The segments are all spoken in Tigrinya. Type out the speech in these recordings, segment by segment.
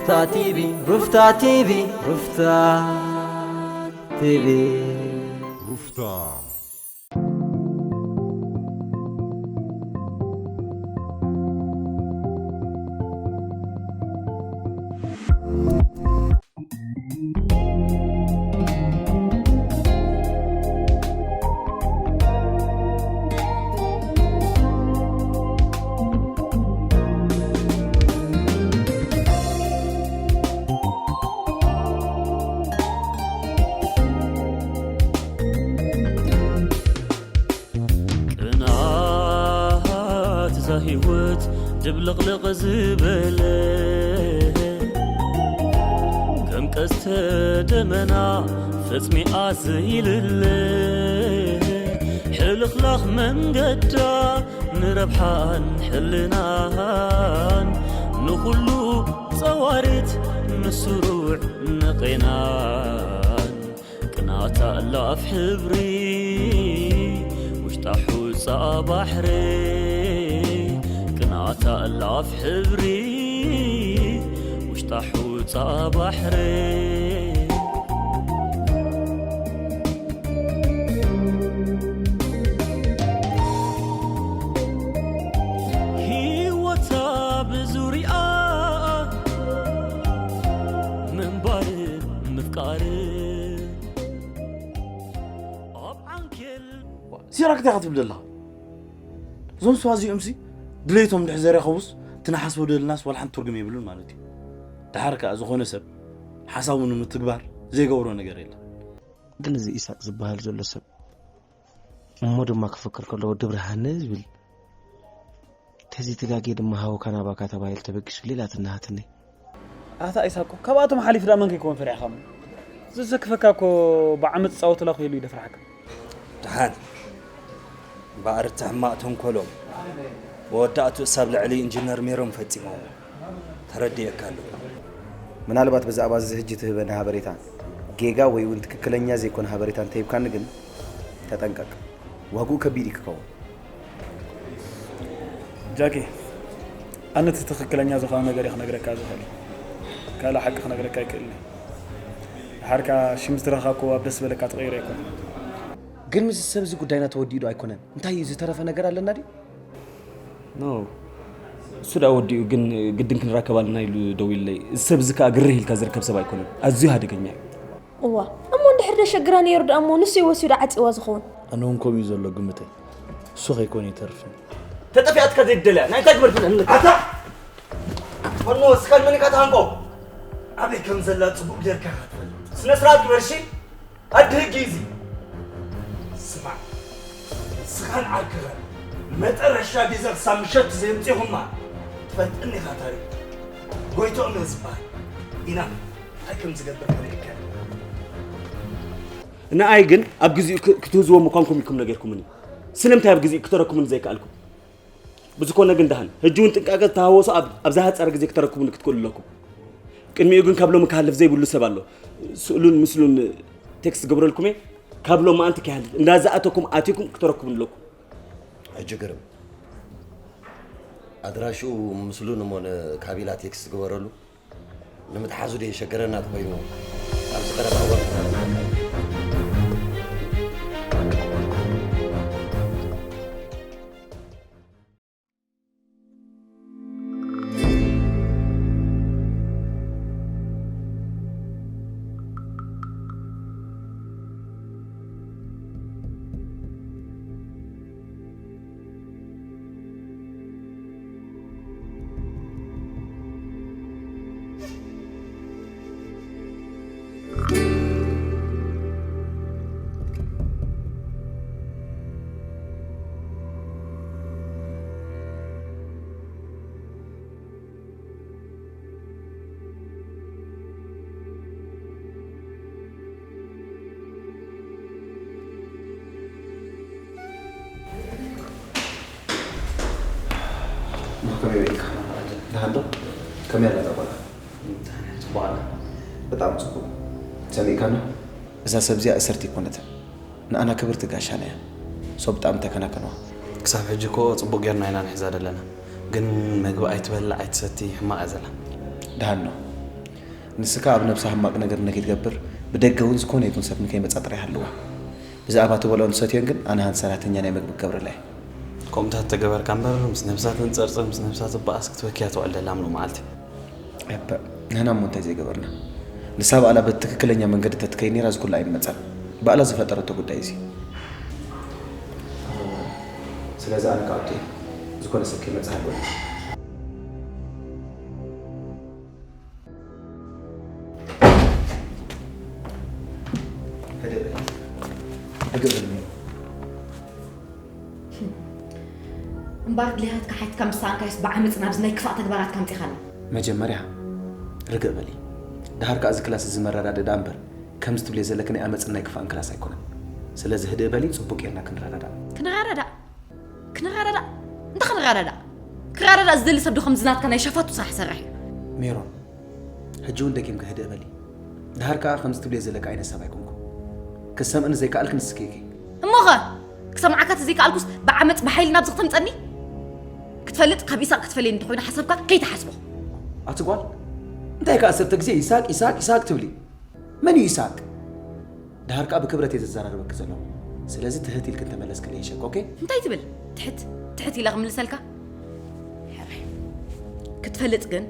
ሩፍታ ቲቪ፣ ሩፍታ ቲቪ፣ ሩፍታ ቲቪ። ሩፍታ። ቅንኣት እዛ ህይወት ድብልቕልቕ ዝበለ፣ ከም ቀስተ ደመና ፈጽሚኣ ዘይልለ፣ ሕልኽላኽ መንገዳ ንረብሓን ሕልናን፣ ንኹሉ ጸዋሪት ንስሩዕ ንቄናን። ቅናታ እላፍ ሕብሪ ውሽጣ ሑጻ ባሕሪ፣ ቅናታ እላፍ ሕብሪ ውሽጣ ሑጻ ባሕሪ። ህይወታ ብዙርያ ምንባር ምፍቃር ኣብ ዓንኬል። ሲራክ እንታይ ክትብል ዘለኻ? እዞም ሰባት እዚኦምሲ ድሌቶም እንድሕር ዘይረኸቡስ፣ እቲ ንሓስቦ ደለናስ ዋላ ሓንቲ ትርጉም የብሉን ማለት እዩ። ደሓር ከኣ ዝኾነ ሰብ ሓሳቡ ንምትግባር ዘይገብሮ ነገር የለን። ግን እዚ ኢሳቅ ዝበሃል ዘሎ ሰብ እሞ ድማ ክፍክር ከሎ ወዲ ብርሃነ ዝብል ተዘይተጋግየ ድማ ሃወካ ናባካ ተባሂሉ ተበጊሱ ሌላ ትናሃትኒ። ኣታ ኢሳቆ፣ ካብኣቶም ሓሊፉ ደኣ መን ከይከውን ፈሪሕኻ እሞ? ዘሰክፈካ እኮ ብዓመት ዝጻወቱላ ክህሉ ይደፍርሓካ። ደሓን፣ እምበኣር እቲ ሕማቕ ተንኮሎም መወዳእቱ እሳብ ልዕሊ ኢንጂነር ሜሮን ፈጺሞም። ተረዲኤካ ኣለኹ። ምናልባት ብዛዕባ እዚ ሕጂ ትህበኒ ሃበሬታ ጌጋ ወይ እውን ትክክለኛ ዘይኮነ ሃበሬታ እንተሂብካኒ ግን ተጠንቀቅ። ዋግኡ ከቢድ እዩ ክኸውን። ጃኪ፣ ኣነ እቲ ትኽክለኛ ዝኾነ ነገር እየ ክነግረካ ዝኽእል። ካልእ ሓቂ ክነግረካ ኣይክእልን እየ። ድሓር ከኣ ሽም ዝረኸብካዎ ኣብ ደስ ዝበለካ ትቕይሮ ኣይኮነን። ግን ምስዚ ሰብ እዚ ጉዳይና ተወዲኡ ዶ ኣይኮነን? እንታይ ዝተረፈ ነገር ኣለና ድዩ? ኖ፣ እሱ ደኣ ወዲኡ፣ ግን ግድን ክንራከብ ኣለና ኢሉ ደዊሉለይ። እዚ ሰብ እዚ ከኣ ግርህ ኢልካ ዝርከብ ሰብ ኣይኮነን። ኣዝዩ ሃደገኛ እዩ። እዋ፣ እሞ እንድሕር ደሸግራ ነይሩ ደኣ እሞ ንሱ እዩ ወሲዱ ዓጺዋ ዝኸውን። ኣነ እውን ከምኡ እዩ ዘሎ ግምተይ። እሱ ከይኮነ ይተርፍን። ተጠፊኣትካ ዘይትደልያ ናይ እንታይ ግበር ፍልጥ ንልካ? ኣታ! ፈኖ፣ እስኻ ንመን ኢኻ ትሃንቆ? ኣበይ ከም ዘላ ጽቡቕ ጌርካ ኢኻ ትፈልጥ። ስነ ስርዓት ግበር እሺ? ኣዲ ህጊ እዚ። ስማዕ፣ ንስኻን ዓርክኻን መጠረሻ ቢዛ ክሳብ ምሸት ዘየምጺኹማ ትፈልጥኒ ኢኻ ታሪክ። ጎይትኦም እየ ዝበሃል። ኢና እንታይ ከም ዝገብር ከርእየካ እየ። ንኣይ ግን ኣብ ግዜኡ ክ-፣ ክትህዝዎ ምዃንኩም ኢልኩም ነጊርኩምኒ። ስለምንታይ ኣብ ግዜኡ ክተረኩምኒ ዘይከኣልኩም? ብዝኾነ ግን ደሓን፣ ሕጂ እውን ጥንቃቐ ተሃወሱ፣ ኣብ፣ ኣብ ዝሓጸረ ግዜ ክተረክቡኒ ክትክእሉ ኣለኩም። ቅድሚኡ ግን ካብ ሎሚ ክሃልፍ ዘይብሉ ሰብ ኣሎ። ስእሉን ምስሉን ቴክስት ዝገብረልኩም እየ። ካብ ሎሚ ኣንቲ ከይሃልፍ፣ እንዳዝኣተኩም ኣቲኩም ክተረክቡኒ ኣለኩም። ሕጂ ግርም፣ ኣድራሽኡ ምስሉን እሞ ንካቢላ ቴክስት ግበረሉ። ንምትሓዙ ደየሸገረና ተኾይኑ፣ ኣብዚ ቀረባ እዋን ክተረክበካ እዩ። ከመይ ውዒልካ? ደሓን ዶ? ከመይ ኣላ እዛ ጓልካ? ደሓን እያ፣ ጽቡቕ ኣላ። ብጣዕሚ ጽቡቕ። ሰሚዕካና? እዛ ሰብ እዚኣ እሰርት ኣይኮነትን። ንኣና ክብርቲ ጋሻና እያ። ሶ ብጣዕሚ ተከናከንዋ። ክሳብ ሕጂ እኮ ጽቡቕ ጌርና ኢና ንሕዛ ዘለና። ግን መግቢ ኣይትበልዕ ኣይትሰቲ፣ ሕማቕ እያ ዘላ። ደሓን ኖ። ንስካ ኣብ ነብሳ ሕማቅ ነገር ንከይትገብር ብደገ እውን ዝኮነ ይኩን ሰብ ንከይመጻ ጥራይ ሃልዋ። ብዛዕባ ትበልኦን ትሰትዮን ግን ኣነ ሃንቲ ሰራሕተኛ ናይ መግቢ ክገብረላ እየ። ከምታት ተገበርካ እምበር ምስ ነብሳ ተንጸርጽር ምስ ነብሳ ትበኣስ ክትበክያ ትውዕል ደላ ምሉ መዓልቲ። እበ፣ ንሕና እሞ እንታይ ዘይገበርና? ንሳ ባዕላ በቲ ትክክለኛ መንገዲ ተትከይድ ነይራ እዚ ኩሉ ኣይመጸን። ባዕላ ዝፈጠረቶ ጉዳይ እዚ። ስለዚ ኣነ ክኣቱ እየ። ዝኾነ ሰብ ከይመጽእ ሃልወኒ። ህድእ በል። ርግእ በል ሜሮ። እምበኣር ድሌታትካ ሓቲትካ ምስ ሰኣንካዮስ ብዓመጽ ናብዚ ናይ ክፋእ ተግባራትካ ኣምጺኻና። መጀመርያ ርግእ በሊ። ደሓር ከኣ እዚ ክላስ እዚ መረዳድእ ደኣ እምበር ከምዚ ትብልዮ ዘለኪ ናይ ዓመጽን ናይ ክፋእን ክላስ ኣይኮነን። ስለዚ ህድእ በሊ ጽቡቅ ጌርና ክንረዳዳእ። ክንረዳዳእ? ክንረዳዳእ? እንታይ ክንረዳዳእ? ክረዳዳእ ዝደሊ ሰብ ዶ ከምዚ ናትካ ናይ ሸፋቱ ስራሕ ይሰርሕ እዩ? ሜሮን ሕጂ እውን ደጊምኪ ህድእ በሊ። ደሓር ከኣ ከምዚ ትብልዮ ዘለኪ ዓይነት ሰብ ኣይኮንኩን። ክሰምዕኒ ዘይከኣልኪ ንስኪ ኢኪ። እሞኸ ክሰምዓካ ተዘይከኣልኩስ ብዓመጽ ብሓይሊ ናብዚ ክተምጸኒ? ክትፈልጥ ካብ ኢሳቅ ክትፈልየኒ እንተኾይኑ ሓሳብካ ከይትሓስቦ። ኣቲ ጓል እንታይ ከኣ ሰርተ ግዜ ኢሳቅ ኢሳቅ ኢሳቅ ትብሊ? መን እዩ ኢሳቅ? ደሓር ከኣ ብክብረት እየ ዘዘራርበኪ ዘለኹ። ስለዚ ትሕት ኢልኪ እንተመለስክለይ ይሸክ ኦኬ? እንታይ ትብል? ትሕት ትሕት ኢለ ክምልሰልካ? ሕራይ ክትፈልጥ ግን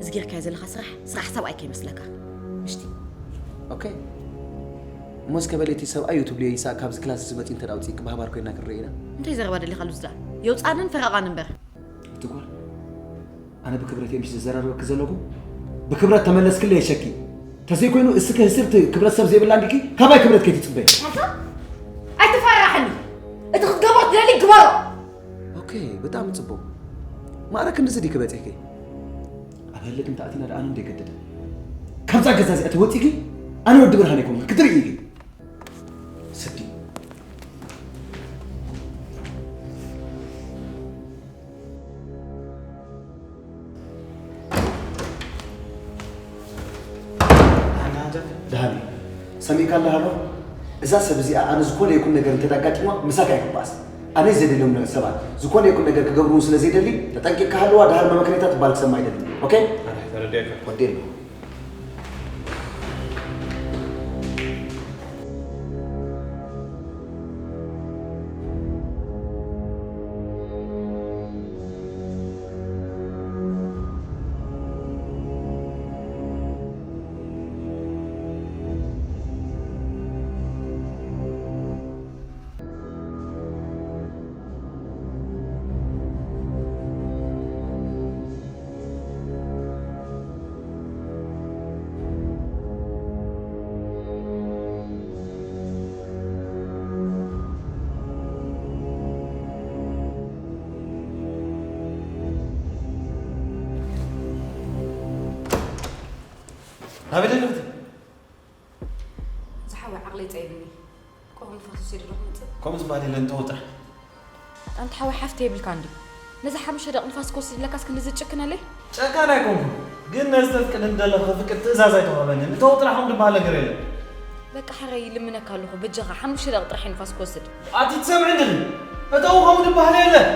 እዚ ጌርካዮ ዘለኻ ስራሕ ስራሕ ሰብኣይ ከይመስለካ ምሽቲ ኦኬ እሞ እስከ በሊ እቲ ሰብኣይ እዩ ትብልዮ ይስሐቅ ካብዚ ክላስ እዚ መፂኡ እንተ ኣውፅእኪ ብሃባር ኮይንና ክንርኢ ኢና እንታይ ዘረባ ደሊኻሉ ዝዳ የውፃንን ፈረቓን እምበር እቲ ጓል ኣነ ብክብረት እየ ምሽ ዝዘራረበኪ ዘለኹ ብክብረት ተመለስክለይ የሸኪ ተዘይኮይኑ እስኪ ህስርቲ ክብረት ሰብ ዘይብላ እንዲኪ ካባይ ክብረት ከይትፅበይ ኣይትፈራሕኒ እቲ ክትገብሮ ትደሊ ግበሮ ኦኬ ብጣዕሚ ፅቡቅ ማዕረ ክንድዚ ድዩ ክበፂሕኪ ኣብ ህልክ እንተኣቲና ደኣ ኣነ እንዶ ይገድድ ካብዛ ገዛ እዚኣ ተወፂኪ ኣነ ወዲ ብርሃን ኣይኮንኩን ክትርኢ ኢኪ ስዲ ደሃኒ ሰሚዕካ ኣለሃሎ እዛ ሰብ እዚኣ ኣነ ዝኾነ ይኩን ነገር እንተዳጋጢማ ምሳካ ይክባኣስ ኣነ ዘደልዮም ሰባት ዝኾነ ይኩን ነገር ክገብርውን ስለ ዘይደሊ ተጠንቂቅካ ሃለዋ ደሃር መመክነታት ባል ክሰማ ኣይደሊ ኦኬ ተረዲእካ ወዴ ኣለኹ ናበይ ደለኽቲ? ዝሓወይ ዓቕለይ ጸይብኒ ቆቕ ንፋስ ወሲደ ዶ ክመጽእ? ከምኡ ዝበሃል የለን ተወጥር። ኣንታ ሓወይ ሓፍቲ የብልካን ድዩ? ነዚ ሓሙሽተ ደቕ ንፋስ ክወስድ ኢለካስ ክንድዚ ትጭክነለይ? ጨካን ኣይኮንኩን ግን ነዚ ተፍቅድኒ ዘለኺ ከፍቅድ ትእዛዝ ኣይተዋህበንን። እተዊ ጥራሕ ከምኡ ዝበሃል ነገር የለን። በቃ ሕራይ ይልምነካ ኣለኹ በጃኻ ሓሙሽተ ደቕ ጥራሕ እየ ንፋስ ክወስድ። ኣቲ ትሰምዕኒ ድኺ? እተዊ ከምኡ ዝበሃል የለን።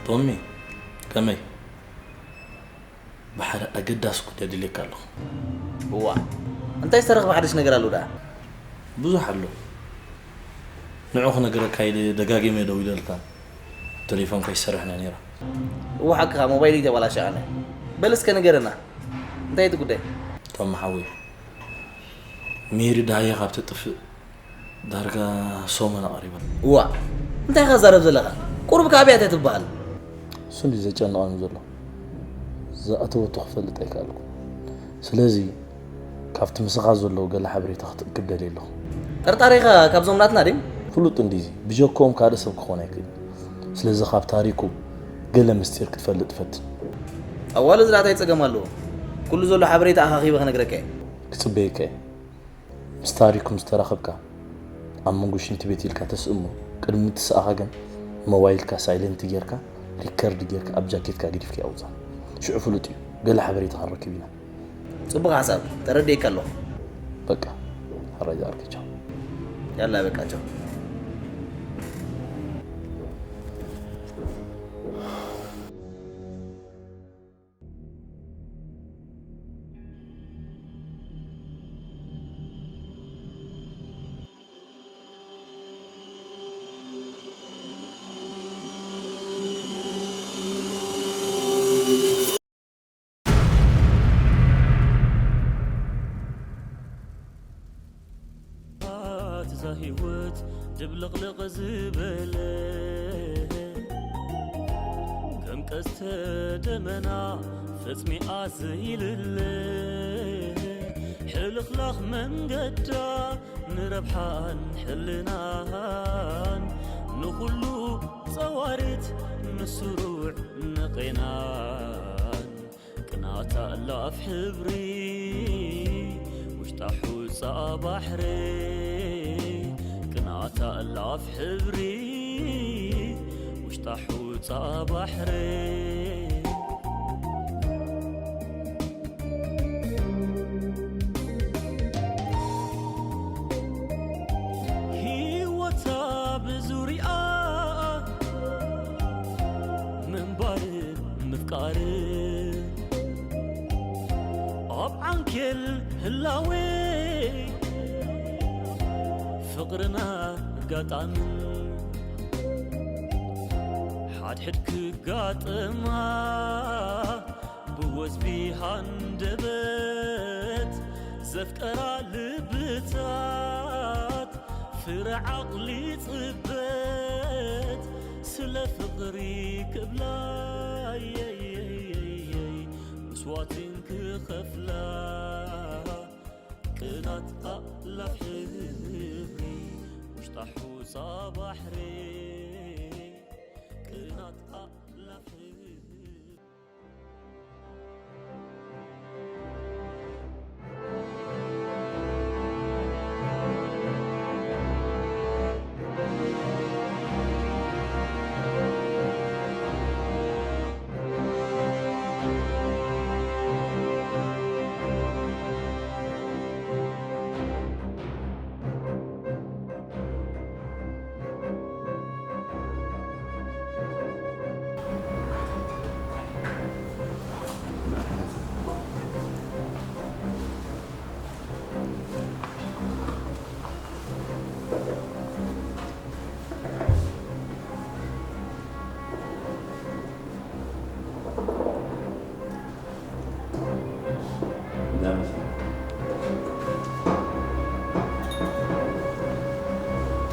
ቶሚ ከመይ ብሓደ ኣገዳሲ ጉዳይ ደልየካ ኣለኹ። እዋ እንታይ ዝተረኽበ ሓድሽ ነገር ኣሎ ደኣ? ብዙሕ ኣሎ። ንዑ ክነግረካ ኢለ ደጋጊመ ደዊለልካ ተሌፎንካ ኣይሰርሕን እያ ነይራ። እዋ ሓቅኻ ሞባይለይ ተበላሽያ ኣነ። በል እስከ ንገረና እንታይ እቲ ጉዳይ? ቶሚ ሓወይ ሜሪ ደሃየ ካብ ተጥፍእ ዳርጋ ሰሙን ኣቐሪባ። እዋእ እንታይ ኢኻ ትዛረብ ዘለኻ? ቁሩብ ከኣ ኣብያ እንታይ ትበሃል? እሱ እንድዩ ዘጨንቐኒ ዘሎ። ዝኣተወቶ ክፈልጥ ኣይከኣልኩን። ስለዚ ካብቲ ምሳኻ ዘሎ ገለ ሓበሬታ ክትእክብ ደልየ ኣለኹ። ጠርጣሪኻ ካብዞም ናትና ድዩ? ፍሉጥ እንድዩ እዚ። ብጀክኦም ካልእ ሰብ ክኾን ኣይክእልን። ስለዚ ካብ ታሪኩ ገለ ምስጢር ክትፈልጥ ፈትን። ኣዋልድ ደኣ እንታይ ጸገም ኣለዎ? ኩሉ ዘሎ ሓበሬታ ኣኻኺበ ክነግረካ እየ። ክጽበየካ እየ። ምስ ታሪኩ ምስ ተራኸብካ ኣብ መንጎ ሽንቲ ቤት ኢልካ ተስእሞ፣ ቅድሚ ምትሳእኻ ግን ሞባይልካ ሳይለንት ጌርካ ሪከርድ ጌርካ ኣብ ጃኬትካ ገዲፍካዮ ኣውጽኣ። ሽዑ ፍሉጥ እዩ። ገለ ሓበሬታ ክንረክብ ኢና። ጽቡቕ ሓሳብ፣ ተረዲኤካ ኣለኹ። በቃ፣ ሕራይ ዝኣርኪ፣ ቻው። ያላ በቃ ቻው። እዛ ህይወት ድብልቕልቕ ዝበለ ከም ቀስተ ደመና ፈጽሚኣ ዘይልለ ሕልኽላኽ መንገዳ ንረብሓን ሕልናን ንኹሉ ጸዋሪት ንስሩዕ ንቄናን ቅናታ እላፍ ሕብሪ ውሽጣ ሑጻ ባሕሪ ቅናታ እላፍ ሕብሪ ውሽጣ ሑጻ ባሕሪ ህይወታ ብዙሪኣ ምንባር ምፍቃር ኣብ ዓንኬል ህላዌ ፍቕርና ኣጋጣምን ሓድሕድ ክጋጠማ ብወዝቢ ሃንደበት ዘፍቀራ ልብታት ፍረ ዓቕሊ ጽበት ስለ ፍቕሪ ክብላ ምስዋትን ክኸፍላ ቅናት ኣላፍ ሕብሪ ውሽጣ ሑጻ ባሕሪ ቅናት ኣላፍ ሕብሪ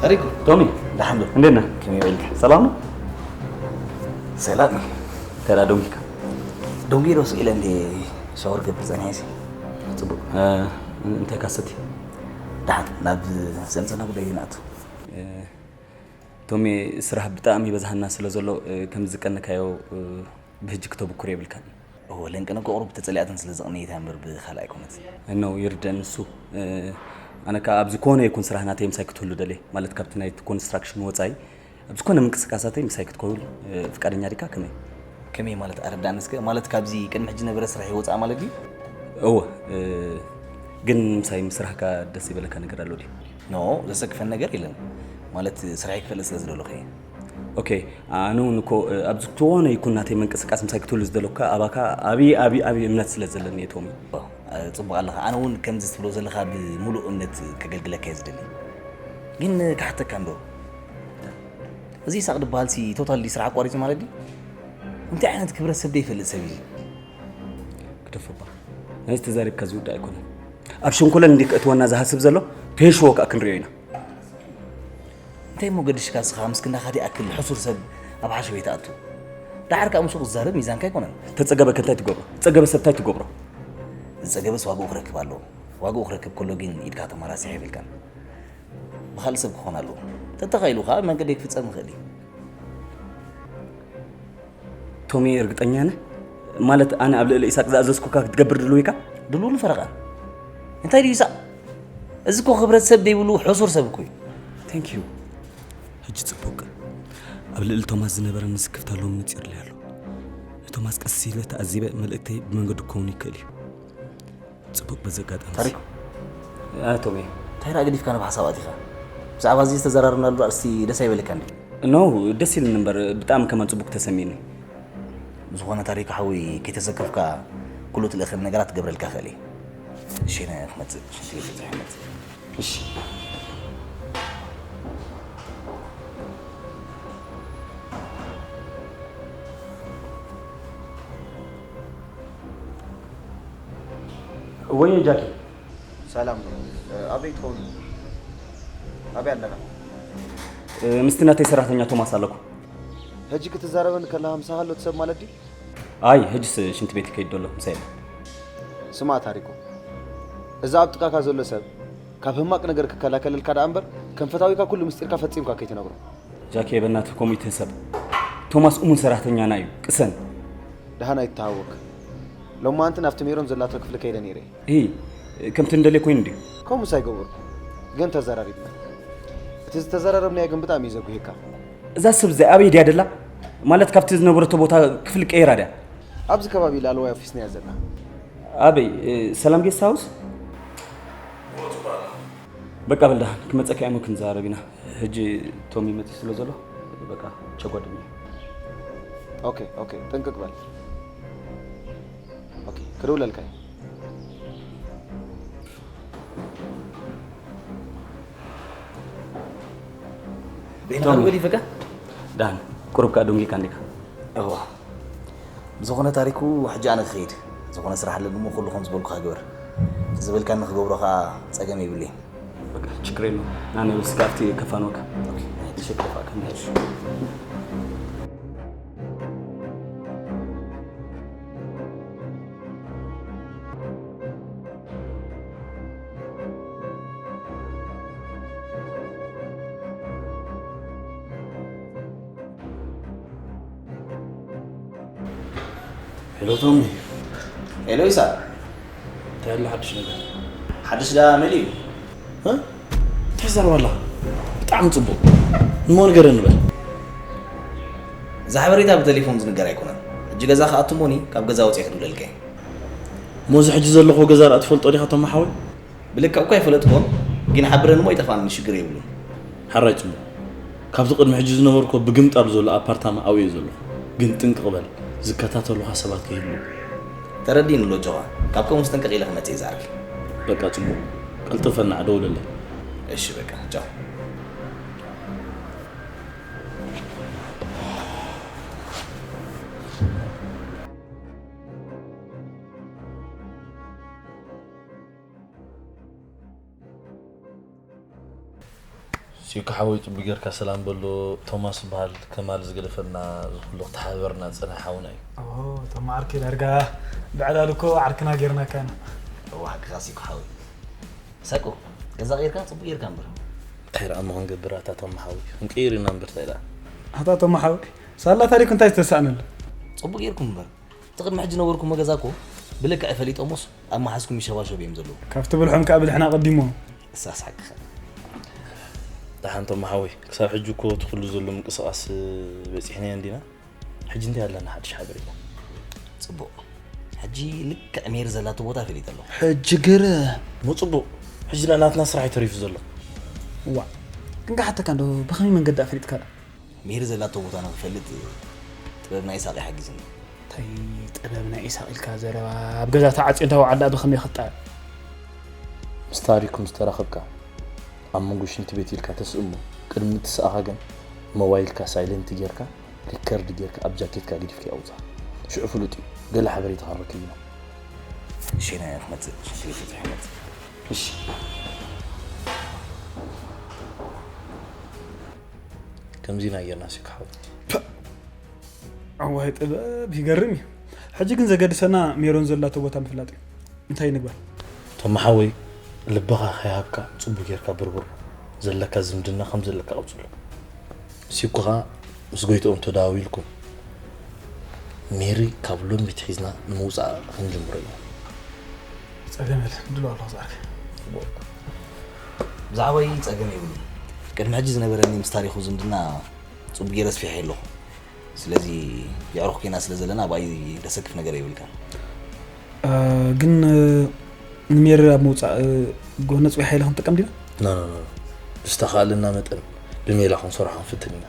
ታሪኩ ቶሚ ደሓን ዶ? እንዴት ነህ? ከመይ ውዒልካ? ሰላም ነው? ሰላም። ከዳ ዶንጊካ ዶንጊ ዶ ስኢለ እንዴ ሻወር ገብር ጸኒሐ ሲ ጽቡቅ። እንታይ ካሰቲ ደሓን ናብ ዘምጸና ጉዳይ ይናቱ። ቶሚ፣ ስራሕ ብጣዕሚ ይበዝሃና ስለ ዘሎ ከም ዝቀነካዮ ብህጂ ክተብኩር የብልካን። እወ ለንቅነ ቁሩብ ተጸሊኣትን ስለ ዘቕነየት እያ እምበር ብኻልእ ኣይኮነት። ነው ይርደን እሱ። ኣነ ከኣ ኣብ ዝኾነ ይኩን ስራሕ ናተይ ምሳይ ክትህሉ ደልየ፣ ማለት ካብቲ ናይቲ ኮንስትራክሽን ወጻኢ ኣብ ዝኾነ ምንቅስቃሳተይ ምሳይ ክትከውል ፍቃደኛ ዲካ? ከመይ? ከመይ ማለት ኣረዳእኒ እስከ? ማለት ካብዚ ቅድሚ ሕጂ ነበረ ስራሕ ይወጻእ ማለት ድዩ? እወ፣ ግን ምሳይ ምስራሕካ ደስ ይበለካ ነገር ኣሎ ድዩ? ኖ፣ ዘሰክፈን ነገር የለን። ማለት ስራሕ ይክፈልጥ ስለ ዝደለኹ እየ። ኦኬ፣ ኣነ እውን እኮ ኣብ ዝኾነ ይኩን ናተይ ምንቅስቃስ ምሳይ ክትህሉ ዝደለኩካ ኣባካ ኣብይ ኣብይ ኣብይ እምነት ስለ ዘለኒ እየ ቶሚ። ጽቡቕ ኣለኻ። ኣነ እውን ከምዚ ትብሎ ዘለኻ ብምሉእ እምነት ከገልግለካ እየ ዝደሊ። ግን ክሓተካ እንዶ፣ እዚ ይሳቕ ድበሃል ሲ ቶታሊ ስራሕ ኣቋሪጹ ማለት ድዩ? እንታይ ዓይነት ክብረት ሰብ ደይፈልጥ ሰብ እዩ? ግደፎባ፣ ናይዚ ተዛሪብካ ዝውዳእ ኣይኮነን። ኣብ ሸንኮለል እንዲ ከእትወና ዝሃስብ ዘሎ ተየሽዎ ከኣ ክንሪኦ ኢና። እንታይ እሞ ገድሽካ እስኻ ምስ ክንዳኻ ድኣክል ሕሱር ሰብ ኣብ ሓሸው ይትኣቱ? ደሓር ከኣ ምስኡ ክዛረብ ሚዛንካ ኣይኮነን። ተጸገበ ከ እንታይ ትገብሮ? ዝጸገበ ሰብ እንታይ ትገብሮ? ዝጸገበስ ዋግኡ ክረክብ ኣለዎ። ዋግኡ ክረክብ ከሎ ግን ኢድካ ተመራሲሕ የብልካን። ብኻልእ ሰብ ክኾን ኣለዎ። ተተኻኢሉ ከኣ መንገደይ ክፍጸም ይኽእል እዩ። ቶሚ፣ እርግጠኛ ነህ? ማለት ኣነ ኣብ ልዕሊ ኢሳቅ ዝኣዘዝኩካ ክትገብር ድልው ኢካ? ድልውን ፈረቓን። እንታይ ድዩ ኢሳቅ? እዚ እኮ ክብረት ሰብ ደይብሉ ሕሱር ሰብ እኮ እዩ። Thank you። ሕጂ ጽቡቅ። ኣብ ልዕሊ ቶማስ ዝነበረኒ ስክፍታ ሎሚ ነጺርለይ ኣሎ። ቶማስ፣ ቀስ ኢለ ተኣዚበ፣ መልእክተይ ብመንገዲ ክኸውን ይክእል እዩ። ጽቡቕ፣ በዚ ኣጋጣሚ ታሪኩ። ኣቶሜ። እንታይ ደኣ ገዲፍካ ናብ ሓሳብ ኣቲኻ? ብዛዕባ እዚ ዝተዘራረብናሉ ኣርእስቲ ደስ ኣይበለካን ድዩ? ኖ፣ ደስ ኢልኒ እምበር ብጣዕሚ ከማን ጽቡቕ ተሰሚኒ። ብዝኾነ ታሪኩ ሓወይ፣ ከይተሰከፍካ ኩሉ ትልእኸኒ ነገራት ክገብረልካ እኽእል እየ። እሺ፣ ኣነ ክመጽእ፣ ሽንቲ ቤት በጺሐ ክመጽእ። እሺ። ወየ ጃኪ። ሰላም ነው። ኣበይ ትኾኑ? ኣበይ ኣለና? ምስቲ ናተይ ሰራሕተኛ ቶማስ ኣለኩ። ሕጂ ክትዛረበኒ ከለኻ ምሳኻ ኣሎ ሰብ ማለት ድዩ? ኣይ፣ ሕጅስ ሽንቲ ቤት ይከይድ ደሎ፣ ምሳይ ኣሎ። ስማዕ ታሪኩ፣ እዚ ኣብ ጥቃካ ዘሎ ሰብ ካብ ህማቅ ነገር ክከላከለልካ ደኣ እምበር ከም ፈታዊካ ኩሉ ምስጢርካ ፈጺምካ ከይትነግሮ። ጃኬ፣ በእናትህ ኮሚቴ ሰብ፣ ቶማስ እሙን ሰራሕተኛና እዩ፣ ቅሰን። ደሓን ኣይተሃወክ። ሎማዓንቲ ናብቲ ሜሮን ዘላቶ ክፍሊ ከይደ ነይረ። እሂ፣ ከምቲ እንደልየ ኮይኑ ድዩ? ከምኡስ ኣይገበርኩ፣ ግን ተዘራሪብና። እቲ ዝተዘራረብናዮ ግን ብጣዕሚ እዩ ዘጉህየካ። እዛ ሰብ እዚኣ ኣበይ ድያ ደላ? ማለት ካብቲ ዝነበረቶ ቦታ ክፍሊ ቀይራ ድያ? ኣብዚ ከባቢ ላዕለዋይ ኦፊስና እያ ዘላ። ኣበይ? ሰላም ጌስት ሃውስ? በቃ በል ደሓን፣ ክመፀካ እሞ ክንዘራረብ ኢና። ሕጂ ቶሚ መፂኡ ስለ ዘሎ በቃ ቸው ጓደኛየ። ኦኬ ኦኬ፣ ጥንቅቅ በል። ኦኬ፣ ክድውለልካ እየ። ቤት ቶሚ። ገዲፈካ? ዳን፣ ቁሩብ ከኣ ደንጊካ እንዲካ። እዋ። ብዝኾነ ታሪኩ፣ ሕጂ ኣነ ክኸይድ። ዝኾነ ስራሕ ኣለኒ እሞ ኩሉ ከም ዝበልኩኻ ግበር። ዝበልካኒ ክገብሮ ከኣ ጸገም የብለይን። በቃ ችግር የለውም። ናነ ውስጥ ጋር ትከፋ ነው። ኦኬ። እሺ፣ ከፋ ከነሽ። ሄሎ ቶሚ። ሄሎ ይስሐቅ። እንታይ ኣሎ ሓድሽ ነገር? ሓድሽ ደኣ መሊኡ። እ? እንታይ ትዛረብ ኣለኻ? ብጣዕሚ ጽቡቕ። እሞ ንገረኒ በል። እዛ ሓበሬታ ብቴሌፎን ዝንገር ኣይኮነን። ሕጂ ገዛ ክኣቱ እሞኒ ካብ ገዛ ወጺኤ ክድውለልካ እየ። እሞ እዚ ሕጂ ዘለኹዎ ገዛ ደኣ ትፈልጦ ዲኻ ቶሚ ሓወይ? ብልክዕ እኳ ኣይፈለጥኩዎን፣ ግን ሓብረኒ እሞ ኣይጠፍኣንን፣ ሽግር የብሉን። ሓራይ ጽቡቕ። ካብቲ ቅድሚ ሕጂ ዝነበርኩዎ ብግምጣሉ ዘሎ ኣፓርታማ ኣብኡ እየ ዘለኹ። ግን ጥንቅቕ በል፣ ዝከታተሉኻ ሰባት ከይህልዉ። ተረዲእኒ ኣሎ ኣጆኻ፣ ካብ ከምኡስ ጥንቅቕ ኢለ ክመጽእ እየ ዝዓርፍ። በቃ ጽቡቕ፣ ቀልጥፈና ደውለለይ። እሺ በቃ ቻው። ሲኩ ሓወይ ጽቡቅ ጌርካ ሰላም በሎ። ቶማስ ዝበሃል ከማል ዝገደፈና ዝኹሉ ክተሓባበረና ዝጸንሐ ሓውና እዩ። ኦ ቶማ ዓርከይ ዳርጋ ብዕላል እኮ ዓርክና ጌርናካ ኢና። እዋ ሓቅኻ ሲኩ ሓወይ። ሳቁ ገዛ ቀይርካ ጽቡቅ ጌርካ እምበር። እንታይ ደኣ እሞ ክንገብር ኣታ ቶማ ሓወይ ክንቅይር ኢና እምበር እንታይ ደኣ። ኣታ ቶማ ሓወይ ሳላ ታሪኩ እንታይ ዝተሳእነሉ። ጽቡቅ ጌርኩም እምበር እቲ ቅድሚ ሕጂ ነበርኩሞ ገዛ እኮ ብልክዕ ፈሊጦሞስ ኣብ መሓዝኩም ይሸባሸቡ እዮም ዘለዉ። ካብቲ ብልሖም ከኣ ብልሕና ኣቐዲሞም። እሳስ ሓቅኻ። ደሓን ቶማ ሓወይ ክሳብ ሕጂ እኮ እቲ ኩሉ ዘሎ ምንቅስቓስ በጺሕናዮ እንዲና። ሕጂ እንታይ ኣለና ሓድሽ ሓበሬታ? ጽቡቕ። ሕጂ ልክዕ ሜሪ ዘላቶ ቦታ ፈሊጠ ኣለኹ። ሕጂ ግር ሞ ጽቡቕ። ሕጂ ደኣ ናትና ስራሕ እዩ ተሪፉ ዘሎ። ዋእ ግን ክሓተካ እንዶ ብኸመይ መንገዲ ደኣ ፈሊጥካ ደኣ? ሜሪ ዘላቶ ቦታ ንኽፈልጥ ጥበብ ናይ ኢሳቕ ይሓግዝኒ። እንታይ ጥበብ ናይ ኢሳቕ ኢልካ ዘረባ ኣብ ገዛ ተዓጽዮ እንተ ወዓል ደኣ ብኸመይ ክጣ ምስ ታሪኩ ምስ ተራኸብካ ኣብ መንጎ ሽንቲ ቤት ኢልካ ተስእሞ ቅድሚ ምትሳእኻ ግን ሞባይልካ ሳይለንት ጌርካ ሪከርድ ጌርካ ኣብ ጃኬትካ ገዲፍካዮ ኣውጽኣ። ሽዑ ፍሉጥ እዩ። ገለ ሓበሬታ ክንረክብ ኢና። ሽነ ክመጽእ ሽንቲ ቤት በጺሐ ክመጽእ። እሺ። ከምዚ ኢና ጌርና ሲኩ ሓወይ። ኣዋይ ጥበብ ይገርም እዩ። ሕጂ ግን ዘገድሰና ሜሮን ዘላቶ ቦታ ምፍላጥ እዩ። እንታይ ንግበር? ቶማ ሓወይ ልብኻ ከይሃብካ ጽቡቅ ጌርካ ብርብሮ። ዘለካ ዝምድና ከም ዘለካ ቀጽሎ። ሲኩኻ ምስ ጎይትኦም ተደዋዊልኩም ሜሪ ካብ ሎሚ ሒዝና ንምውጻእ ክንጅምሮ ኢና። ጸገም የለን ድሉው ኣለኹ ዝኣርክ። ብዛዕባይ ጸገም የብሉን። ቅድሚ ሕጂ ዝነበረኒ ምስ ታሪኹ ዝምድና ጽቡቅ ገይረ ኣስፊሐዮ ኣለኹ። ስለዚ የዕሩኽ ኮይና ስለ ዘለና ኣብኣይ ደሰክፍ ነገር የብልካን። እ፣ ግን፣ እ፣ ንሜሪ ኣብ ምውጻእ፣ እ፣ ጎነጽ ወይ ሓይሊ ክንጥቀም ዲና? ኖ፣ ኖ፣ ኖ። ብዝተኻእለና መጠን ብሜላ ክንሰርሖ ክንፍትን ኢና።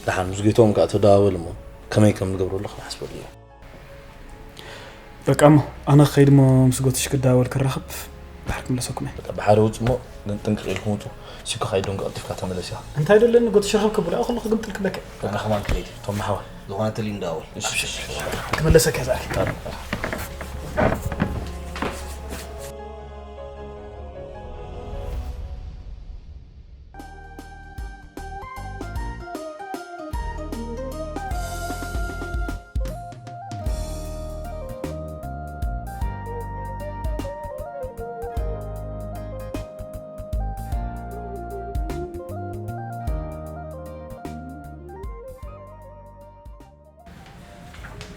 ደሓን ምስ ጎይትኦም ከኣ ተደዋወል እሞ ከመይ ከም ንገብረሉ ክንሓስበሉ ኢና። በቃ እሞ ኣነ ክኸይድ እሞ ምስ ጎትሽ ክደዋወል ክራኸብ ድሓር ክምለሰኩም እየ። በቃ ብሓደ ውጹ እሞ ግን ጥንቅቕ ኢልኩም ውጹ። ሲኮ ካይዶን ቀልጢፍካ ተመለስ ኢኻ። እንታይ ደለኒ ጎትሽ ረኸብ ክብሎ ከለኹ ግምጥል ክብለካ። በቃ ከማን ክኸይድ እቶም ሓዋ ዝኾነ ተሊ እንዳወል። እሺ፣ እሺ፣ እሺ። ክመለሰካ እየ ዝኣክል።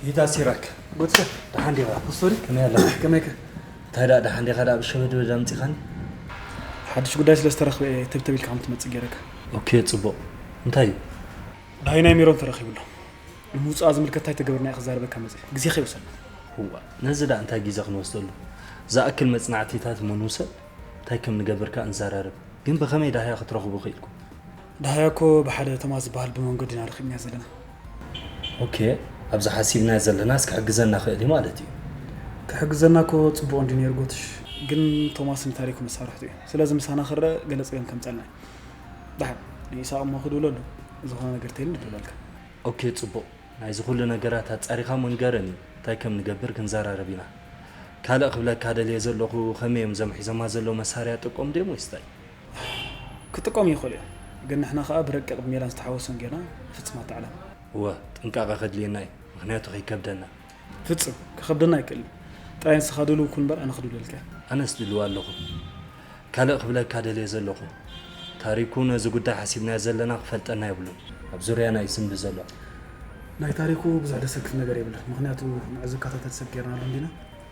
ይታ ሲራክ። ጎትሰ፣ ደሓን ዲኻ? ክስቶሪ? ከመይ ኣለኻ? ከመይከ? እንታይ ደኣ ደሓን ዲኻ ደኣ ብሸበድበድ ኣምጺኻኒ? ሓድሽ ጉዳይ ስለ ዝተረኽበ እየ ተብተብ ኢልካ ከም ትመጽእ ገይረካ። ኦኬ፣ ጽቡቕ። እንታይ እዩ? ዳሂናይ ሜሮን ተረኺቡ ኣሎ። ንምውጻእ ዝምልከት እንታይ ተገብርና እዩ ክዛረበካ መጽእ። ግዜ ከይወሰድና። እዋ፣ ነዚ ደኣ እንታይ ግዜ ክንወስደሉ? ዝኣክል መጽናዕቲታት እሞ ንውሰድ፣ እንታይ ከም ንገብር ከኣ ንዘራረብ። ግን ብኸመይ ዳህያ ክትረኽቡ ክኢልኩም? ዳህያ እኮ ብሓደ ቶማስ ዝበሃል ብመንገዲ ኢና ረኺብናያ ዘለና። ኦኬ፣ ኣብዚ ሓሲብናዮ ዘለናስ ክሕግዘና ክእል እዩ ማለት እዩ። ክሕግዘና እኮ ጽቡቕ እንድዩ ነይሩ ጎትሽ፣ ግን ቶማስ ንታሪኩ መሳርሕቱ እዩ። ስለዚ ምሳና ክረአ ገለ ጸገም ከምጸልና እዩ። ደሓን ንኢሳቕ እሞ ክድውለሉ፣ ዝኾነ ነገር ተይሉ ንድውለልካ። ኦኬ፣ ጽቡቕ። ናይዚ ኩሉ ነገራት ኣጻሪኻ እሞ ንገረኒ፣ እንታይ ከም ንገብር ክንዘራረብ ኢና። ካልእ ክብለካ ደልየ ዘለኹ፣ ከመይ እዮም እዞም ሒዞማ ዘለዉ መሳርያ ጥቆም ድዮም ወይስ እንታይ? ክጥቀሙ ይኽእሉ እዮም፣ ግን ንሕና ኸኣ ብረቂቕ ብሜላን ዝተሓወሶን ጌርና ንፍጽም ኣታ ዕላማ። እወ፣ ጥንቃቐ ከድልየና እዩ፣ ምኽንያቱ ከይከብደና። ፍጽም፣ ክኸብደና ኣይክእልን። ጥራይ ንስኻ ድሉው ኩን እምበር ኣነ ክድውለልካ እየ። ኣነስ ድሉው ኣለኹ። ካልእ ክብለካ ደልየ ዘለኹ፣ ታሪኩ ነዚ ጉዳይ ሓሲብናዮ ዘለና ክፈልጠና የብሉን። ኣብ ዙርያና እዩ ዝንቢ ዘሎ። ናይ ታሪኩ ብዙሕ ደሰክፍ ነገር የብሉን፣ ምኽንያቱ ንዑ ዝከታተል ሰብ ጌርናሉ እንዲና።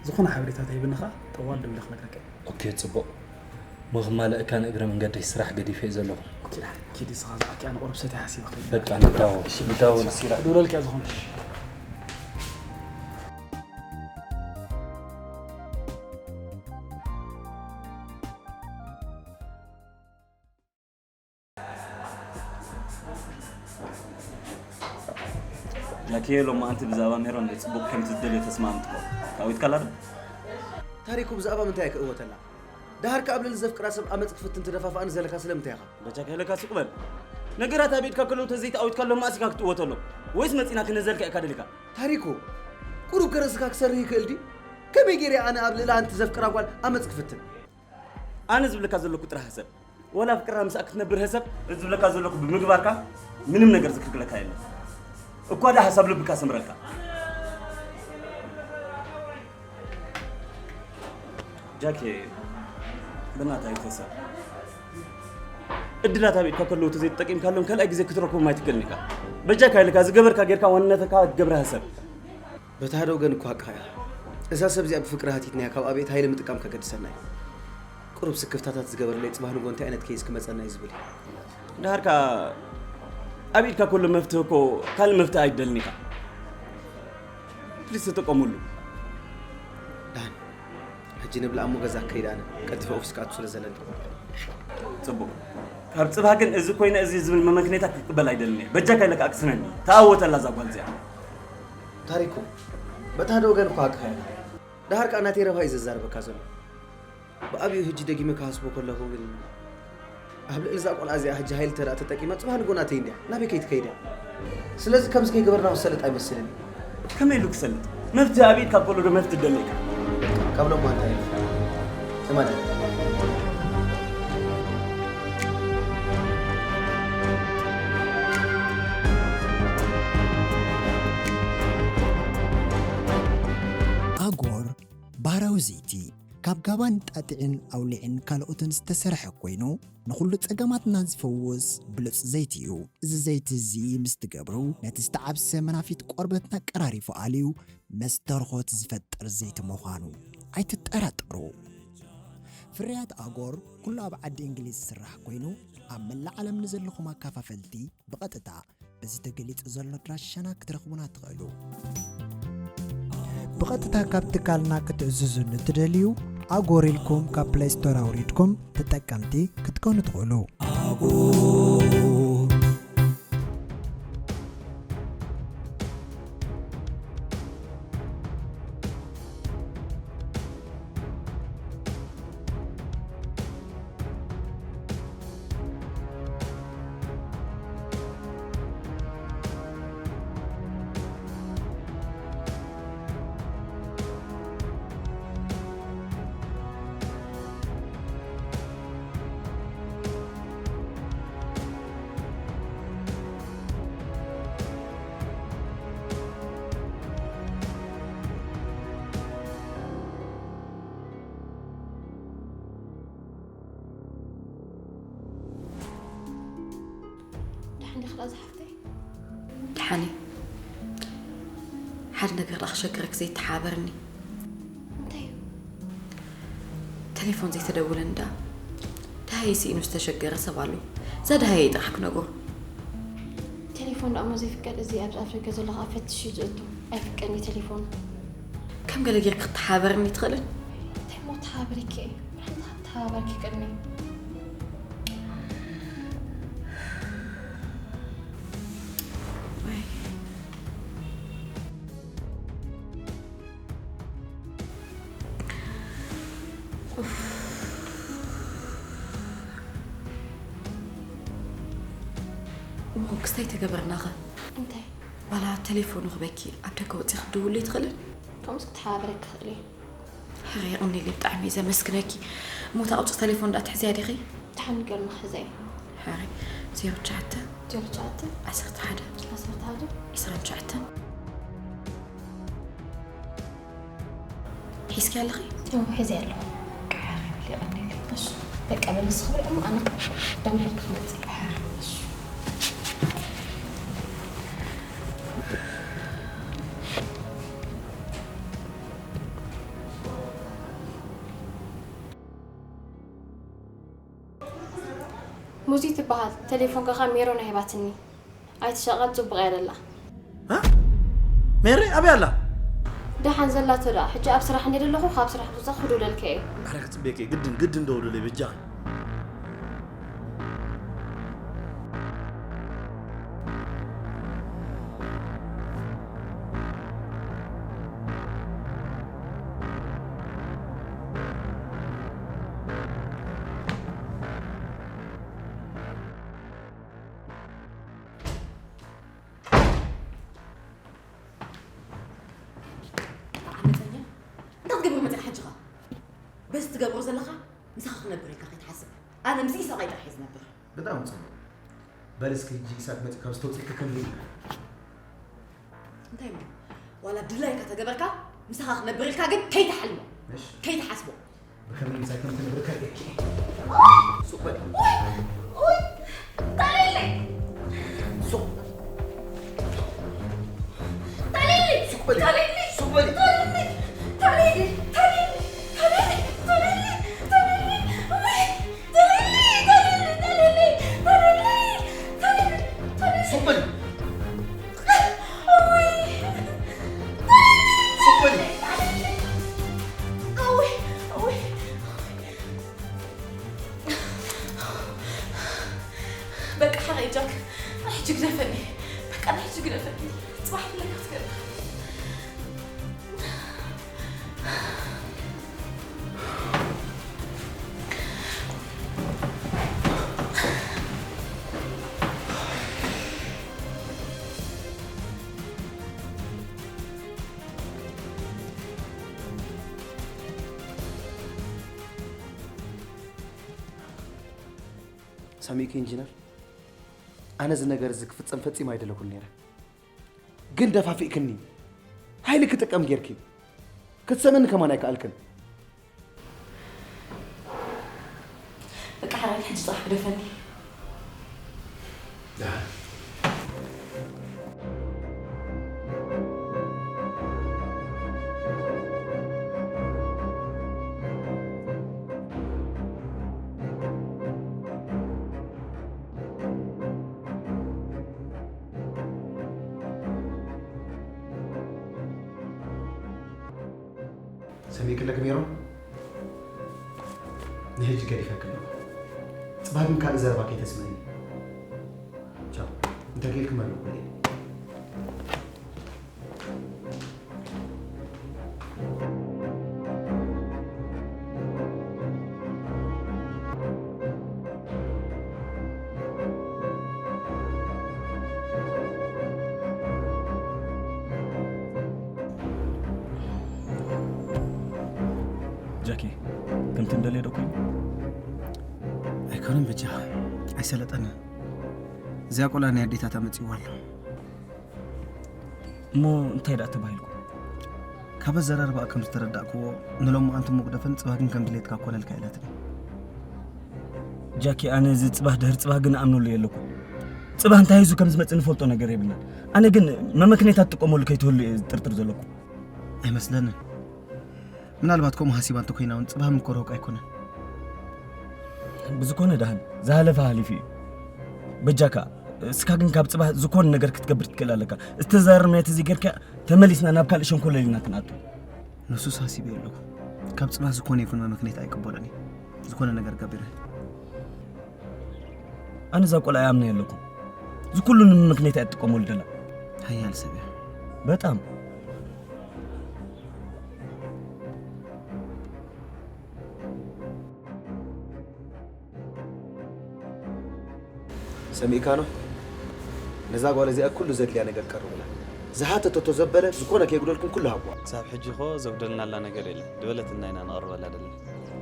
ዝኾነ ሓበሬታ ተሂብኒ ኸኣ ጠዋል ደው ኢለ ክነግረካ እየ። ኦኬ፣ ጽቡቕ። እሞ ክማልአካ ንእግረ መንገደይ ስራሕ ገዲፈ እየ ዘለኹ። ኦኬ፣ ኪድ ንስኻ ዝኣኪ ኣነ ቁሩብ ሰትየ ሓሲበ ክኸይድ። በቃ ንዳወል፣ እሺ፣ ንዳወል እሺ፣ ሲራ። ክድውለልካ እየ ዝኾነ። ጃኪ፣ ሎማዓንቲ ብዛዕባ ሜሮን ጽቡቕ ከም ትደልዮ ተስማዕምጥኮ። ተዓዊትካላ ዶ? ታሪኩ ብዛዕባ ምንታይ እየ ክእወተላ? ደሃር ከኣ ኣብ ልዕሊ ዘፍቅራ ሰብ ኣመጽ ክፍትን ትደፋፍኣኒ ዘለካ ስለምንታይ ኢኻ? በጃካ ኢለካ ሱቕ በል። ነገራት ኣብ ኢድካ ከለዉ ተዘይተኣዊትካሎም መኣስ ኢኻ ክትእወተሎም? ወይስ መጺና ክነዘልካ ኢኻ ደሊኻ? ታሪኩ፣ ቁሩብ ከርእስካ ክሰርህ ይክእል ድዩ? ከመይ ገይረ ኣነ ኣብ ልዕሊ ኣንቲ ዘፍቅራ ጓል ኣመጽ ክፍትን? ኣነ ዝብለካ ዘለኩ ጥራሕ ሕሰብ። ወላ ኣፍቅራ ምስኣ ክትነብር ሕሰብ። እዚ ዝብለካ ዘለኩ ብምግባርካ ምንም ነገር ዝክልክለካ የለን። እኳ ደኣ ሓሳብ ልብካ ሰምረልካ። ጃኬ፣ ብናታ ይተሰብ። እድላት ኣብ ኢድካ ከለዉ ተዘይተጠቂምካሎም ካልኣይ ግዜ ክትረክቦም ኣይትክእልን ኢኻ። በጃካ ኢልካ ዝገበርካ ጌርካ ዋንነትካ ክትገብራ ሕሰብ። በቲ ሓደ ወገን እኮ ሓቅኻ ኢኻ። እዛ ሰብ እዚኣ ብፍቅሪ ሃቲትናያ ካብ ኣብየት ሃይለ ምጥቃም ከገድሰና እዩ። ቁሩብ ስክፍታታት ዝገበረለይ ጽባህ ንጎ እንታይ ዓይነት ኬዝ ክመጸና እዩ ዝብል እዩ። ደሃርካ ኣብ ኢድካ ከሎ መፍትሒ እኮ ካልእ መፍትሒ ኣይትደልን ኢኻ። ፕሊስ ተጠቀሙሉ። ዳን፣ ሕጂ ንብላ እሞ ገዛ ክከይድ ኣነ ቀልጢፈ ኦፊስ ክኣቱ ስለ ዘለኒ። ጽቡቕ። ካብ ጽባህ ግን እዚ ኮይነ እዚ ዝብል መመክነይታ ክቅበል ኣይደልን እየ። በጃካ ኢለካ ኣቅስነኒ። ተኣወተላ እዛ ጓል እዚኣ። ታሪኩ፣ በቲ ሓደ ወገን እኮ ሓቅኻ ኢኻ። ደሃር ከኣ ናተይ ረብሃ እዩ ዘዛርበካ ዘሎ። ብኣብዩ ሕጂ ደጊመ ክሃስቦ ከለኹ ግን፣ ኣብ ልዕሊ እዛ ቆልዓ እዚኣ ሕጂ ሃይል ተደኣ ተጠቂማ፣ ጽባሕ ንጎ ናተይ እንድያ፣ ናበይ ከይትከይድ እያ? ስለዚ ከምዚ ከይገበርና ክሰልጥ ኣይመስልን እዩ። ከመይ ኢሉ ክሰልጥ? መፍትሒ ኣብ ኢድካ ከሎ ዶ መፍትሒ ትደሊ ኢኻ? ካብ ሎማ እንታይ እዩ? እመን። ኣጎር ባህራዊ ዘይቲ ካብ ጋባን ጣጥዕን ኣውሊዕን ካልኦትን ዝተሰርሐ ኮይኑ፣ ንኹሉ ጸገማትና ዝፈውስ ብሉጽ ዘይቲ እዩ። እዚ ዘይቲ እዚ ምስ ትገብሩ፣ ነቲ ዝተዓብሰ መናፊት ቆርበትና ቀራሪፉ ኣልዩ መስተርኾት ዝፈጥር ዘይቲ ምዃኑ ኣይትጠራጠሩ። ፍርያት ኣጎር ኩሉ ኣብ ዓዲ እንግሊዝ ዝስራሕ ኮይኑ፣ ኣብ መላእ ዓለም ንዘለኹም ኣካፋፈልቲ ብቐጥታ እዚ ተገሊጹ ዘሎ ኣድራሻና ክትረኽቡና ትኽእሉ። ብቐጥታ ካብ ትካልና ክትእዝዙ ንትደልዩ፣ ኣጎር ኢልኩም ካብ ፕለይ ስቶር ኣውሪድኩም ተጠቀምቲ ክትኮኑ ትኽእሉ። ደሓን ዲኺ ዳኣ ዝሓፍተይ? ደሓን እየ። ሓደ ነገር ደኣ ክሸግረኪ ዘይተሓባበረኒ። እንታይ እዩ? ቴሌፎን ዘይተደውለኒ ደኣ። ደሃየ ስኢኑ ዝተሸገረ ሰብ ኣሎ። እዛ ደሃየ ጥራሕ ክነግሮ። ቴሌፎን ደኣ እሞ ዘይፍቀድ፣ እዚ ኣብ ኣፍ ደገ ዘሎ ከዓ ፈትሽ እዩ ዝእቱ። ኣይፍቀድን እዩ ቴሌፎን። ከም ገለ ጌርኪ ክትሓባበረኒ ትኽእልን? እንታይ እሞ ተሓባበረኪ እየ? ሓንቲ ተሓባበርኪ ቅድሚ። እሞ ክስታይ ተገበርናኸ? እንታይ? ዋላ ቴሌፎኑ ክበኪ ኣብ ደገ ወፂ ክትድውሉ ይትኽእልን? ከምኡስ ክትሓባበረኪ ክኽእል እየ። ሕሪ የቕንየለይ፣ ብጣዕሚ እየ ዘመስግነኪ። እሞ እታ ቁፅሪ ቴሌፎን ደኣ ትሕዝያ ዲኺ? ደሓን ንገርኒ ክሕዛ እየ። ሕሪ፣ ዜሮ ትሽዓተ፣ ዜሮ ትሽዓተ፣ ዓሰርተ ሓደ፣ ዓሰርተ ሓደ፣ ዕስራን ትሽዓተን። ሒዝኪ ኣለኺ? እዎ፣ ሒዘ ኣለኹ። ሕሪ የቕንየለይ። እሺ፣ በቃ መልስ ክብል እሞ ኣነ ደውለልኪ ክመፅእ። ሕሪ፣ እሺ። ሙዚ ትበሃል ቴሌፎን ከኻ ሜሮን ሂባትኒ። ኣይትሸቐጥ፣ ጽቡቕ እያ ዘላ። እ? ሜሪ ኣበይ ኣላ? ደሓን ዘላቶ ደኣ። ሕጂ ኣብ ስራሕ እንድየ ዘለኹ፣ ካብ ስራሕ ክወጽእ ክድውለልካ እየ። ኣረ ክጽበየኪ እየ፣ ግድን፣ ግድን ደውልለይ በጃኺ። ዓመፀኛ? እንታይ ክትገብር መፂኻ ሕጂ ኸ? በዚ ትገብሮ ዘለኻ ምሳኻ ክነብር ኢልካ ከይትሓስብ። ኣነ ምስ ኢሳቕ ጥራሕ እየ ዝነብር። በጣም ጽቡቕ። በል እስኪ ሕጂ ኢሳቕ መፂኡ ካብ ዝተውፅእካ ከመይ ኢልካ? እንታይ እሞ? ዋላ ድላይካ ተገበርካ ምሳኻ ክነብር ኢልካ ግን ከይትሓልሞ። እሺ። ከይትሓስቦ። ብከመይ ምሳይ ከም ትነብር ከርእየኪ። ሱቕ በል። ኡይ! ኡይ! ጠሊሊ! ሱቕ። ጠሊሊ! ሱቕ በል። ጠሊሊ! ሱቕ በል። ጠሊሊ! ጠሊሊ! ጠሊሊ! ጠሊሊ! ጠሊሊ! ኡይ! ጠሊሊ! ጠሊሊ! ጠሊሊ! ጠሊሊ! ጠሊሊ! ሱቕ በል። ኡይ! ሱቕ በል። ኡይ! ኡይ! በቃ ሓቂ ጃክ፣ ናይ ሕጂ ግደፈኒ። በቃ ናይ ሕጂ ግደፈኒ። ጽባሕ ፍለጋ ክትገርም። ሰሚዕኪ ኢንጂነር፣ ኣነ እዚ ነገር እዚ ክፍጸም ፈጺመ ኣይደለኹን ነይረ። ግን ደፋፊእክኒ፣ ሓይሊ ክጥቀም ጌርኪ። ክትሰምዕኒ ከማን ኣይከኣልክን። በቃ ሓራይ ሕጂ ጽባሕ ግደፈኒ። ደሓን። ሰሚዕክለክ ሜሮን? ንሕጂ ገዲፈክ ኣለኹ። ጽባህ ግን ካልእ ዘረባ ከይተስምዕኒ። ቻው። እንተክኢልክ መርቕ ኩለይ። ጃኪ፣ ከምቲ እንደልዮ ዶ ኮይኑ? ኣይኮነን በጃኻ፣ ኣይሰለጠንን። እዚኣ ቆልዓ ናይ ኣዴታታ መጺእዋ ኣሎ። እሞ እንታይ ደኣ ተባሂልኩም? ካብ ኣዘራርባኣ ከም ዝተረዳእክዎ፣ ንሎሚ ኣንቲ መጉደፍን ጽባህ ግን ከም ድሌትካ ኮነልካ ኢላትኒ። ጃኪ፣ ኣነ እዚ ጽባህ ድህር ጽባህ ግን ኣምነሉ የለኩ። ጽባህ እንታይ ሒዙ ከም ዝመጽእ ንፈልጦ ነገር የብልናን። ኣነ ግን መመክነይታ ትጥቀመሉ ከይትህሉ እየ ዝጥርጥር ዘለኩ። ኣይመስለንን። ምናልባት ከምኡ ሃሲባ እንተኮይና እውን ጽባህ ምኮርሆቅ ኣይኮነን። ብዝኮነ ደሃን ዝሃለፈ ሃሊፉ እዩ። በጃካ እስካ ግን ካብ ጽባህ ዝኮነ ነገር ክትገብር ትክእል ኣለካ። ዝተዛረብናዮ ተዘይገርካ ተመሊስና ናብ ካልእ ሸንኮለል ኢና ክንኣቱ። ንሱስ ሃሲበ ኣለኩ። ካብ ጽባህ ዝኮነ ይኩን መመክነይታ ኣይቅበሎን እየ። ዝኮነ ነገር ገቢረ። ኣነ እዛ ቆልዓ ይኣምና የለኩ። ዝኩሉ ንምክንያት እያ ትጥቀመሉ ደላ። ሓያል ሰብ እያ። በጣም። ሰሚእካ ነው? ነዛ ጓል እዚኣ ኩሉ ዘድልያ ነገር ቀርብላ። ዝሃተተቶ ዘበለ ዝኾነ ከይጉደልኩም ኩሉ ሃብዋ። ክሳብ ሕጂ እኮ ዘጉደልናላ ነገር የለን። ዝበለትና ኢና ነቕርበላ ዘለና።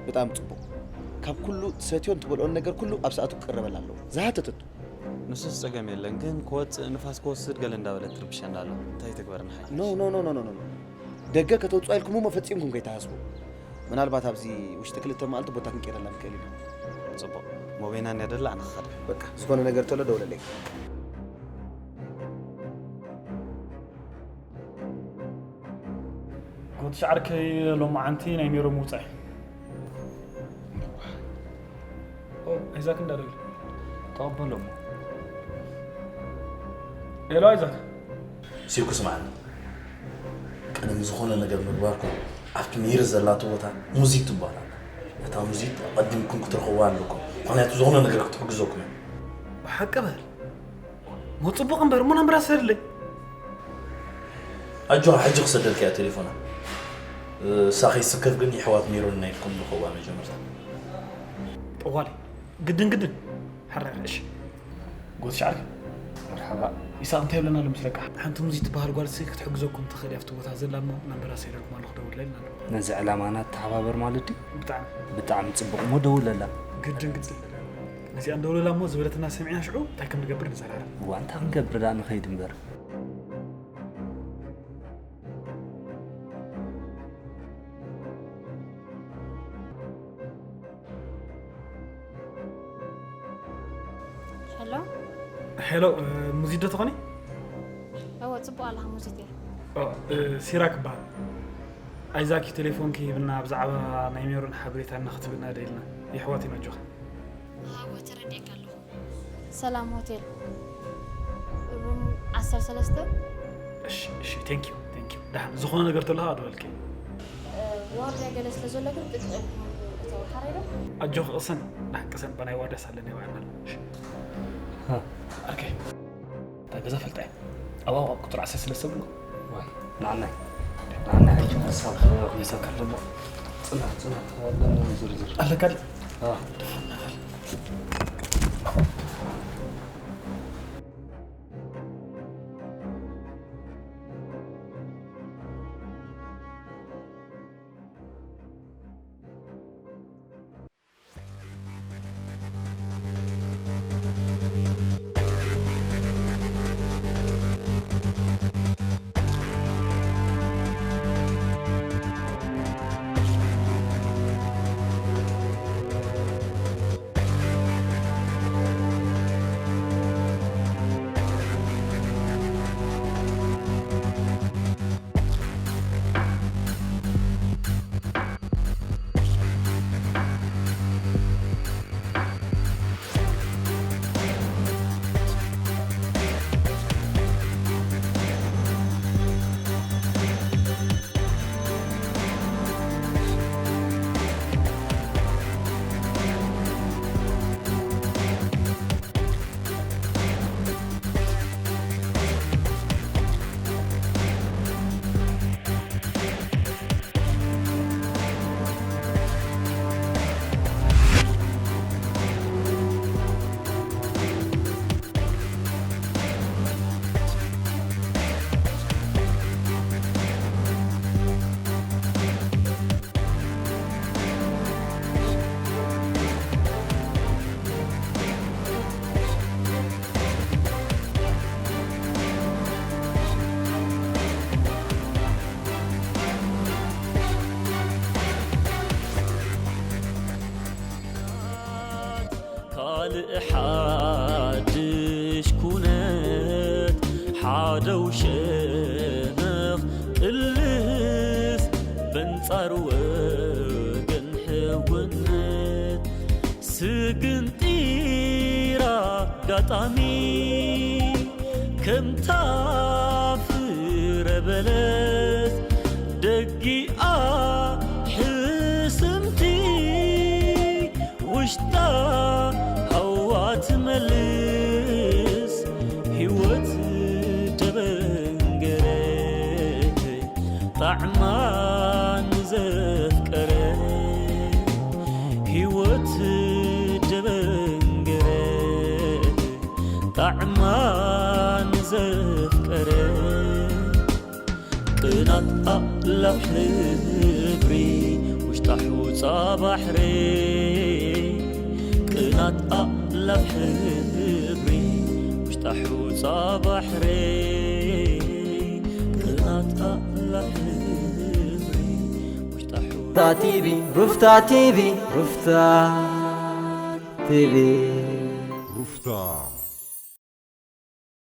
ብጣዕሚ ጽቡቕ። ካብ ኩሉ ትሰትዮን ትበልኦን ነገር ኩሉ ኣብ ሰዓቱ ክቅረበላ ኣለዎ። ዝሃተተቶ። ንሱስ ጸገም የለን፣ ግን ክወጽእ ንፋስ ክወስድ ገለ እንዳበለት ትርብሸና ኣላ። እንታይ ትግበር ንሓይሽ? ኖ፣ ኖ፣ ኖ፣ ኖ፣ ኖ፣ ኖ። ደገ ከተውጽኣ ኢልኩም እሞ ፈጺምኩም ከይትሃስቡ። ምናልባት ኣብዚ ውሽጢ ክልተ መዓልቲ ቦታ ክንቀይረላ ንክእል ኢና። ጽቡቕ። ሞቤና እንድያ ደላ ኣነ ክኸድ። በቃ፣ ዝኾነ ነገር ተሎ ደውለለይ። ጎትሽ ዓርከይ ሎማዓንቲ ናይ ሜሮ ምውጻእ እዩ። ኦ፣ ኣይዛክ እንዳደወለ። ተቐበሎ እሞ። ሄሎ ኣይዛክ። ሲኩ ስምዓኒ። ቅድሚ ዝኾነ ነገር ምግባርኩም ኣብቲ ሜሪ ዘላቶ ቦታ ሙዚት ትበሃል ኣላ። ነታ ሙዚት ኣቐዲምኩም ክትረኽብዋ ኣለኩም። ምኽንያቱ ዝኾነ ነገር ክትሕግዘኩም እያ። ብሓቂ በል። ሞ ጽቡቕ እምበር፣ እሞ ናምበራ ስደድለይ። ኣጆኻ፣ ሕጂ ክሰደልካ እያ ቴሌፎና። እሳ ከይስከፍ ግን የሕዋት ሜሮን ናይ ኢልኩም ንኸዋ መጀመርታ። ጠዋሊ፣ ግድን ግድን። ሕራይ፣ እሺ። ጎት ሻዕሪ። መርሓባ። ኢሳቕ እንታይ ይብለና ኣሎ መስለካ? ሓንቲ ሙዚ ትበሃል ጓል ሲ ክትሕግዘኩም ትኽእል እያ ኣብቲ ቦታ ዘላ እሞ ናምበራ ሰይረልኩም ኣለኹ ደውለልና ኣሎ። ነዚ ዕላማና ተሓባበር ማለት ድዩ? ብጣዕሚ። ብጣዕሚ ጽቡቕ እሞ ደውለላ። ግድን ግድን። ነዚኣ እንደውለላ እሞ ዝበለትና ሰሚዕና ሽዑ እንታይ ከም ንገብር ንዘራረብ። እዋ፣ እንታይ ክንገብር ደኣ ንኸይድ እምበር። ሄሎ። ሄሎ፣ እ፣ ሙዚት ዶ ትኾኒ? እወ፣ ጽቡቕ ኣለኻ ሙዚት እየ። ኦ፣ እ፣ ሲራክ እበሃል። ኣይዛኪ ቴሌፎንኪ ሂብና ብዛዕባ ናይ ሜሮን ሓበሬታ እናኽትብና ደኢልና። የሕዋት ኢና ኣጆኻ። እወ፣ ተረዲኤካ ኣለኹ። ሰላም ሆቴል ሩም ዓሰርተ ሰለስተ። እሺ፣ እሺ፣ ቴንክ ዩ፣ ቴንክ ዩ። ደሓን ዝኾነ ነገር ተሎ ደወልኪ። እ፣ ዋርድያ ገለ ስለ ዘሎ ግን ጥጥዕኩም እተው ሓራይ ዶ? ኣጆኺ ቅሰን፣ ደሓን ቅሰን፣ በናይ ዋርድያ ሳለና ይውዕልና። እሺ። ሃ። ኣርከይ። እታ ገዛ ፈልጣ እያ። ኣብ ኣዋቕ ቁጽሪ ዓሰርተ ሰለስተ ብሎ። ዋይ፣ ንዓናይ። ንዓናይ ሕጂ ሓሳብ ሒዘካ ኣለና። ጽናሕ፣ ጽናሕ፣ ኣለና ዝርዝር። ኣለካ ድዩ? ኣዎ። ሓድሽ ኩነት ሓደው ሸነኽ ጥልፍ በንጻር ወገን ሕውነት ስግንጢራ ኣጋጣሚ ከምታ ፍረ በለስ ደጊኣ ሕስምቲ ውሽጣ ሃዋ ትመልስ ህይወት ደበንገረ ጣዕማ ንዘፍቀረ ህይወት ደበንገረ ጣዕማ ንዘፍቀረ ቅናት ኣእላፍ ሕብሪ ውሽጣ ሑጻ ባሕሪ ቅናት ኣእላፍ ሕብሪ ውሽጣ ሑጻ ባሕሪ ቅናት ኣእላፍ ሕብሪ ውሽጣ ሑጻ ሩፍታ ቲቪ ሩፍታ ቲቪ ሩፍታ ቲቪ ሩፍታ